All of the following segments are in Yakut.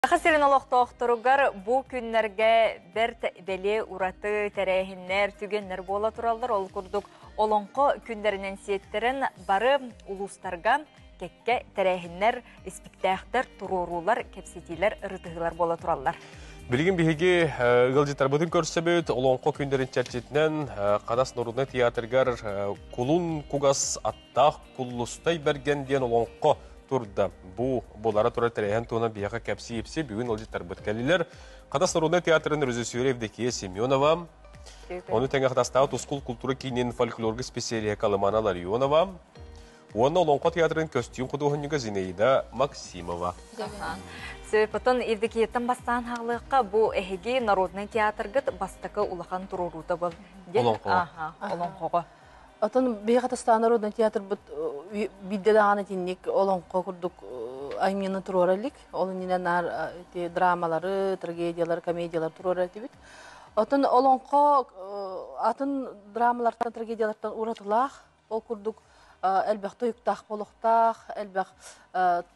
Саха сирин олохтоохторугар бу күннэргэ бэрт бэлиэ ураты тэрээһиннэр, түгэннэр буола тураллар. Ол курдук Олоҥхо күннэринэн сиэттэрэн бары улуустарга кэккэ тэрээһиннэр, испиктээхтэр, туруоруулар, кэпсэтиилэр, ырытыһыылар буола тураллар. Билигин биһиги ыалдьыттарбытын көрсөбүт. Олоҥхо күннэрин чэрчитинэн Хатас народнай театрыгар Кулун кугас аттаах Куллустай Бэргэн диэн олоҥхо турда. Бу буолара турар тэрээһин туһунан биһиэхэ кэпсии-ипси бүгүн ыалдьыттарбыт кэллилэр. Хатас народнай театрын режиссера Евдокия Семенова, ону тэҥэ Хатастааҕы Тускул култуура киинин фольклорга специалиһа Калымана Ларионова уонна Олоҥхо театрын көстүүм худуоһунньуга Зинаида Максимова. Сөп, Евдокияттан бастаан хаалыахха бу эһиги народнай театргыт бастакы улахан туруоруута был. Олоҥхоҕо. Олоҥхоҕо. Отон биһиэхэ тастаан народнай театрбыт биирдэ даҕаны итинник олоҥхо курдук айымньыны туруора илик. Ол иннинэ наар ити драмалары, трагедиялары, комедиялары туруора этибит. Отон олоҥхо атын драмалартан, трагедиялартан уратылаах. Ол курдук элбэх тойуктаах болохтаах, элбэх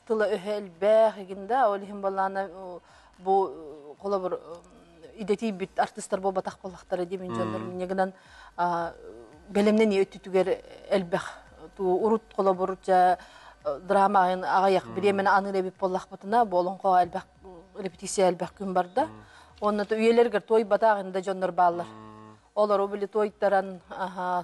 тыла-өһө элбэх игин да, ол иһин балаана бу холобур идэтийбит артистар буолбатах буоллахтара дии мин дьоннор минньэ гынан бэлэмнэнии өттүтүгэр элбэх урут холобур дьэ драма аҕыйах бириэмэни аныыр эбит буоллахпытына бу олоҥхоҕо элбэх репетиция элбэх күн барда уонна үйэлэригэр туойбатах инде дьоннор бааллар олору били туойтаран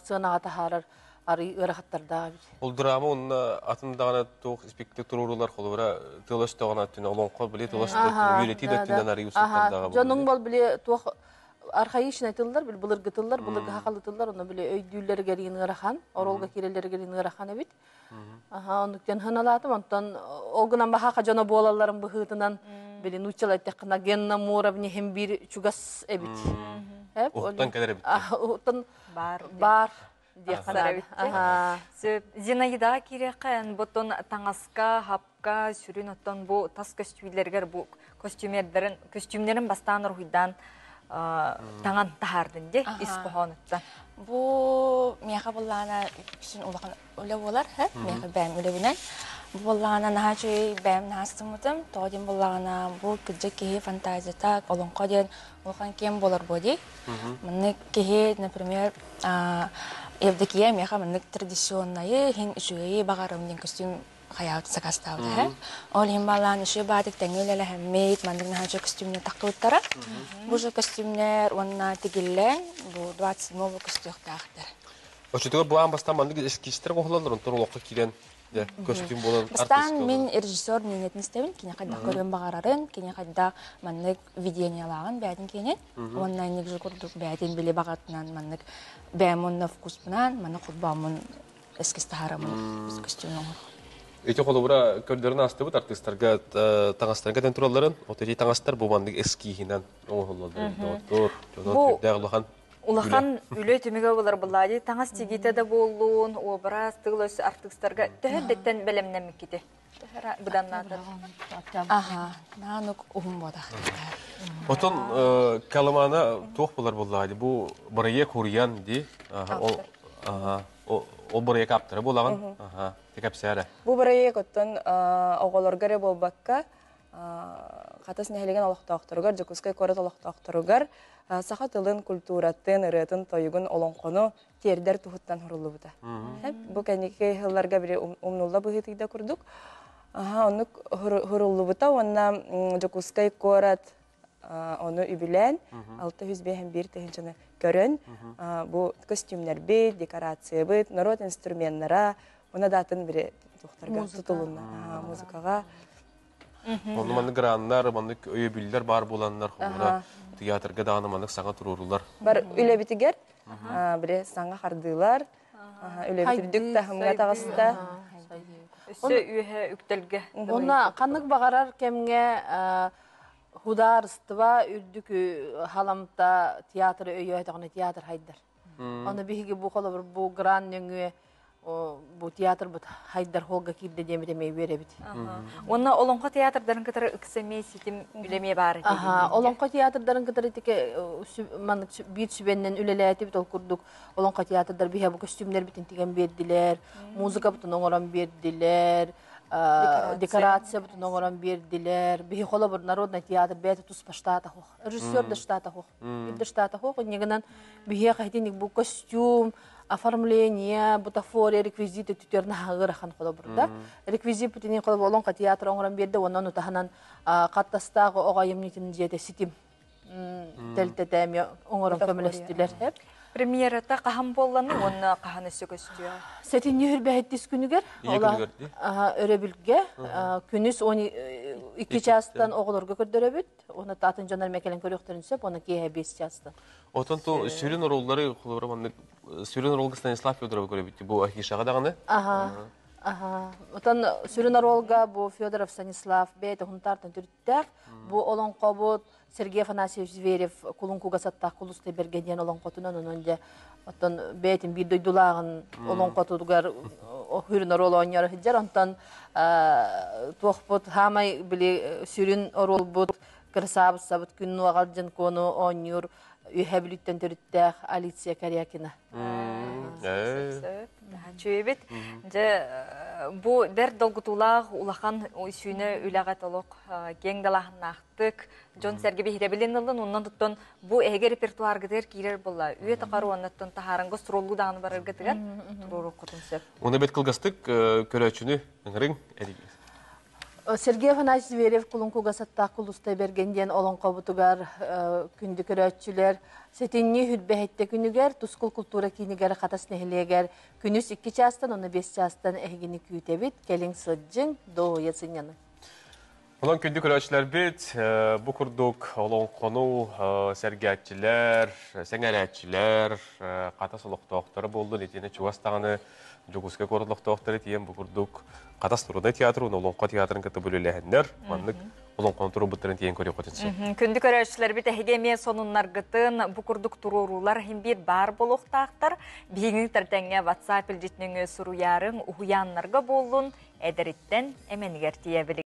сыанаҕа таһаарар арый ыарахаттардаах эбит. Ол драма уонна атын даҕаны туох испиктик туруорулар холобура тыл өстөҕүнэ өттүнэн олоҥхо били тыл өстөҕүнэ үөрэтии да өттүнэн арый устуктардааҕа Дьонуҥ бол били туох архаичнай тыллар били былыргы тыллар былыргы хахалы тыллар ону били өйдүүллэригэр иин ыарахан оролго киирэллэригэр иин ыарахан эбит. Аха оннуктан ханалаатым онтон ол гынан баһаха дьоно буолалларын быһыытынан били нууччалар эттэххинэ Генна Муровне иһин биир чугас эбит. Уһуктан кэлэр эбит. Уһуктан Баар. Баар диэххэ наада. Сөп. Зинаидаҕа киириэххэ эн бутун таҥаска, хапка, сүрүн оттон бу тас көстүүлэригэр бу костюмердарын, көстүүмнэрин бастаан уруһуйдаан таҥан таһаардын дии ис хоһоонуттан. Бу миэхэ буллаана үксүн улахан үлэ буолар, миэхэ бэйэм үлэбинэн. Бу буоллаҕына наһаа үчүгэй бэйэм наһаа астыммытым. Тоҕо диэн буоллаҕына бу кырдьык киһи фантазията, олоҥхо диэн улахан киэҥ буолар буо дии. Маннык киһи, например, Евдокия миэхэ маннык традиционнайы, иһин үчүгэйи баҕарым диэн көстүүм хайаабыт сакаастаабыта үһү. Ол иһин баалаан үчүгэй баатык тэҥҥэ үлэлэһэммит, маннык наһаа үчүгэй көстүүмнэр таххыбыттара. Бу же көстүүмнэр уонна тигиллэн бу 27 көстүөхтээхтэр. Оччотугар бу аан бастаан маннык эскизтэр оҥоһуллаллар, онтон олоххо киирэн дьэ көстүүм буолан Бастаан мин режиссер мнениетин истэбин, кини хайдах көрүөн баҕарарын, кини хайдах маннык видениялааҕын бэйэтин киэнин уонна инник же курдук бэйэтин били баҕатынан маннык бэйэм уонна вкуспунан маннык холбооммун эскиз таһаараммын көстүүм оҥорор. Ити холобура көрдөрөн аастыбыт артыыстарга таҥастарга кэтэн туралларын, вот эти таҥастар бу маннык эскиһинэн оҥоһуллаллар доҕоттор, дьонон сүрдээх улахан Улахан үлэ түмүгэ буолар былаадьы таҥас тигиитэ да буоллун, уобарас, тыл өс артыыстарга төһө эрдэттэн бэлэмнэммиккити? Быданнаатар. Аха, наанук уһун буотах. Отон Калымана туох булар буллаҕа бу бырайыак хуруйан ди ол ол бырайыак ааптара буолаҕын кэпсээрэ. Бу бырайыак оттон оҕолорго эрэ буолбакка Хатас нэһилиэгин олохтоохторугар, Дьокуускай куорат олохтоохторугар саха тылын, культуратын, ырыатын, тойугун, олоҥхону тиэрдэр туһуттан суруллубута. Бу кэнники сылларга били умнулла быһыытыйда курдук. Оннук суруллубута уонна Дьокуускай куорат ону үбүлээн 651 тыһыынчаны көрөн бу костюмнарбыт, декорациябыт, норуот инструменнара уонна да атын бири туохтарга тутулунна музыкаҕа. Онно маннык граннар, маннык өйөбүллэр баар буоланнар, холобура, театрга даҕаны маннык саҥа туруорулар. Бар үлэбитигэр били саҥа хардыылар, үлэбит үрдүк таһымҥа таҕыста. Өссө үөһэ үктэлгэ. Онно ханнык баҕарар кэмҥэ худаарыстыба үрдүк халамта театры өйөөтөҕүнэ театр хайдар. Аны биһиги бу холобур бу гран нөҥүө бу театрбыт хайдар холга киирдэ диэмит эмиэ үөрэбит. Уонна Олоҥхо театрдарын кытары ыкса эмиэ ситим үлэмиэ баар Аха, Олоҥхо театрдарын кытары тике маннык биир сүбэннэн үлэлээтибит ол курдук Олоҥхо театрдар биһэ бу көстүүмнэрбитин тигэн биэрдилэр, музыкабытын оҥорон биэрдилэр. Декорация бутун оҥорон биэрдилэр. Биһи холобур народный театр бэйэтэ туспа штата хуох. Режиссер да штата хуох. Биир да штата хуох. Иннигинэн биһиэхэ итинник бу костюм, оформление, бутафория, реквизиты түтөр наһаа ыарахан холобур да. Реквизит бүтүнүн холобур олоҥхо театр оҥорон биэрдэ уонна ону таһынан хаттастаах оҕо айымньытын дьиэтэ ситим тэлтэтэ эмиэ оҥорон көмөлөстүлэр. Премьерата хаһан буолланы уонна хаһан өссө көстүө? Сэтинньи хүрбэһиттис күнүгэр өрөбүлгэ күнүс 2 чаастан оҕолорго көрдөрөбүт. Уонна атын дьоннор эмэ кэлэн көрүөхтэрин сөп, уонна киэһэ 5 чаастан. Отон ту сүрүн оруоллары холобура маннык сүрүн оруолга Станислав Федорова көрөбүт. Бу афишаҕа даҕаны. Аха. Аха. Отон сүрүн оруолга бу Федоров Станислав бэйэтэ Хунтаартан төрүттээх. Бу олоҥхобут Сергей Афанасьевич Зверев Кулун кугасаттаах Кулустай Бэргэн диэн олоҥхотунан онон дьэ оттон бэйэтин биир дойдулааҕын олоҥхотугар сүрүн оруол оонньоро сылдьар. Онтон туохпут хаамай били сүрүн оруолбут кырасаабыссабыт күн нуоҕалдьын куону оонньуур Үөһээ Бүлүүттэн төрүттээх Алиция Корякина. Үчүгэйбит. Дьэ, бу бэрт долгутуулаах улахан сүүнэ үлэҕэ толук киэҥ далааһыннаахтык дьон-сэргэ биһирэбилин ыллын, онон туттан бу эһиги репертуаргытыгар киирэр буолла. Үө тахар уоннаттан таһааран гастроллуу даҕаны бараргытыгар туруоруккутун сөп. Уна бэт кылгастык көрөөччүнү ыҥырыҥ Сергей Афанасьевич Зверев Кулун Кугасаттаах Кулустай Бэргэн диэн олоҥхобутугар күндү көрөөччүлэр сэтинньи хүрбэһиттэ күнүгэр Тускул култуура киинигэр Хатас нэһилиэгэр күнүс 2 чаастан уонна 5 чаастан эһигини күүтэбит. Кэлиҥ сылдьыҥ, дуоһуйа сынньаныҥ. Онон күндү көрөөччүлэрбит, бу курдук олоҥхону сэргээччилэр, сэҥээрээччилэр, Хатас олохтоохторо буоллун, итиэннэ чугас даҕаны Дьокуускай куорат олохтоохторо тиийэн бу курдук Хатас народнай театрын уонна Олоҥхо театрын кытта бүлүүлэһэннэр маннык олоҥхону туруорбуттарын тиийэн көрүөххүтүн сөп. Күндү көрөөччүлэрбит эһиги эмиэ сонуннаргытын бу курдук туруоруулар иһин биир баар буолуохтаахтар. Биһигини тэртэҥҥэ WhatsApp илдьитин өҥө суруйаарыҥ, уһуйааннарга буоллун, эдэриттэн эмэнигэр тиийэбилик.